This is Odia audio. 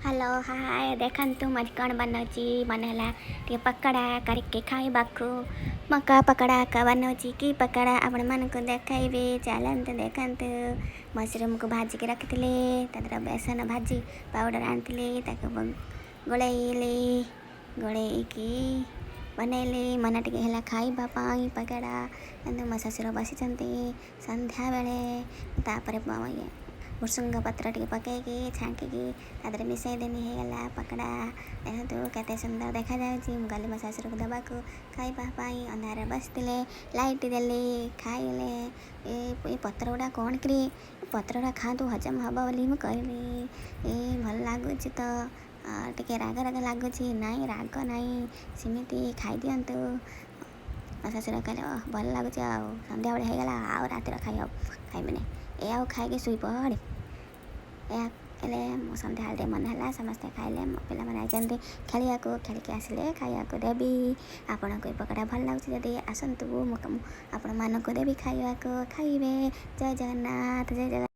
ହ୍ୟାଲୋ, ହାଏ, ଦେଖନ୍ତୁ ମୁଁ ଆଜି କ'ଣ ବନାଉଛି। ମନେ ହେଲା ଟିକେ ପକୋଡ଼ା କରିକି ଖାଇବାକୁ। ମକା ପକୋଡ଼ା ବନାଉଛି କି ପକୋଡ଼ା, ଆପଣମାନଙ୍କୁ ଦେଖାଇବି। ଚାଲନ୍ତୁ ଦେଖନ୍ତୁ। ମସରୁମକୁ ଭାଜିକି ରଖିଥିଲି, ତା ଦେହରେ ବେସନ ଭାଜି ପାଉଡ଼ର ଆଣିଥିଲି, ତାକୁ ଗୋଳେଇଲି। ଗୋଳେଇକି ବନେଇଲି। ମନ ଟିକେ ହେଲା ଖାଇବା ପାଇଁ ପକୋଡ଼ା। କିନ୍ତୁ ମୋ ଶ୍ୱଶୁର ବସିଛନ୍ତି ସନ୍ଧ୍ୟାବେଳେ। ତାପରେ ଇଏ ଭୃସଙ୍ଗ ପତ୍ର ଟିକେ ପକେଇକି, ଛାଙ୍କିକି ତା ଦେହରେ ମିଶାଇ ଦେନି, ହେଇଗଲା ପକୋଡ଼ା। ଦେଖନ୍ତୁ କେତେ ସୁନ୍ଦର ଦେଖାଯାଉଛି। ମୁଁ ଗଲି ମୋ ଶ୍ୱଶୁରକୁ ଦେବାକୁ ଖାଇବା ପାଇଁ। ଅନ୍ଧାରରେ ବସିଥିଲେ, ଲାଇଟ୍ ଦେଲି, ଖାଇଲେ। ଏ ପତ୍ର ଗୁଡ଼ା କ'ଣ କିରି? ଏ ପତ୍ର ଗୁଡ଼ା ଖାଆନ୍ତୁ, ହଜମ ହେବ ବୋଲି ମୁଁ କହିଲି। ଏ ଭଲ ଲାଗୁଛି ତ? ଟିକେ ରାଗ ରାଗ ଲାଗୁଛି। ନାଇଁ, ରାଗ ନାହିଁ, ସେମିତି ଖାଇଦିଅନ୍ତୁ। ମୋ ଶ୍ୱଶୁର କହିଲେ, "ଓହ, ଭଲ ଲାଗୁଛି।" ଆଉ ସନ୍ଧ୍ୟାବେଳେ ହେଇଗଲା, ଆଉ ରାତିରେ ଖାଇ ହେବ ଖାଇବିନି। ଏ ଆଉ ଖାଇକି ଶୋଇପଡ଼େ। ଏହା ହେଲେ ମୁଁ ସନ୍ଧ୍ୟାବେଳେ ଟିକେ ମନେ ହେଲା, ସମସ୍ତେ ଖାଇଲେ। ମୋ ପିଲାମାନେ ଆଇଛନ୍ତି ଖେଳିବାକୁ, ଖେଳିକି ଆସିଲେ ଖାଇବାକୁ ଦେବି। ଆପଣଙ୍କୁ ଏ ପକୋଡ଼ା ଭଲ ଲାଗୁଛି ଯଦି ଆସନ୍ତୁ, ମୁଁ ଆପଣମାନଙ୍କୁ ଦେବି ଖାଇବାକୁ, ଖାଇବେ। ଜୟ ଜଗନ୍ନାଥ, ଜୟ ଜଗନ୍ନାଥ।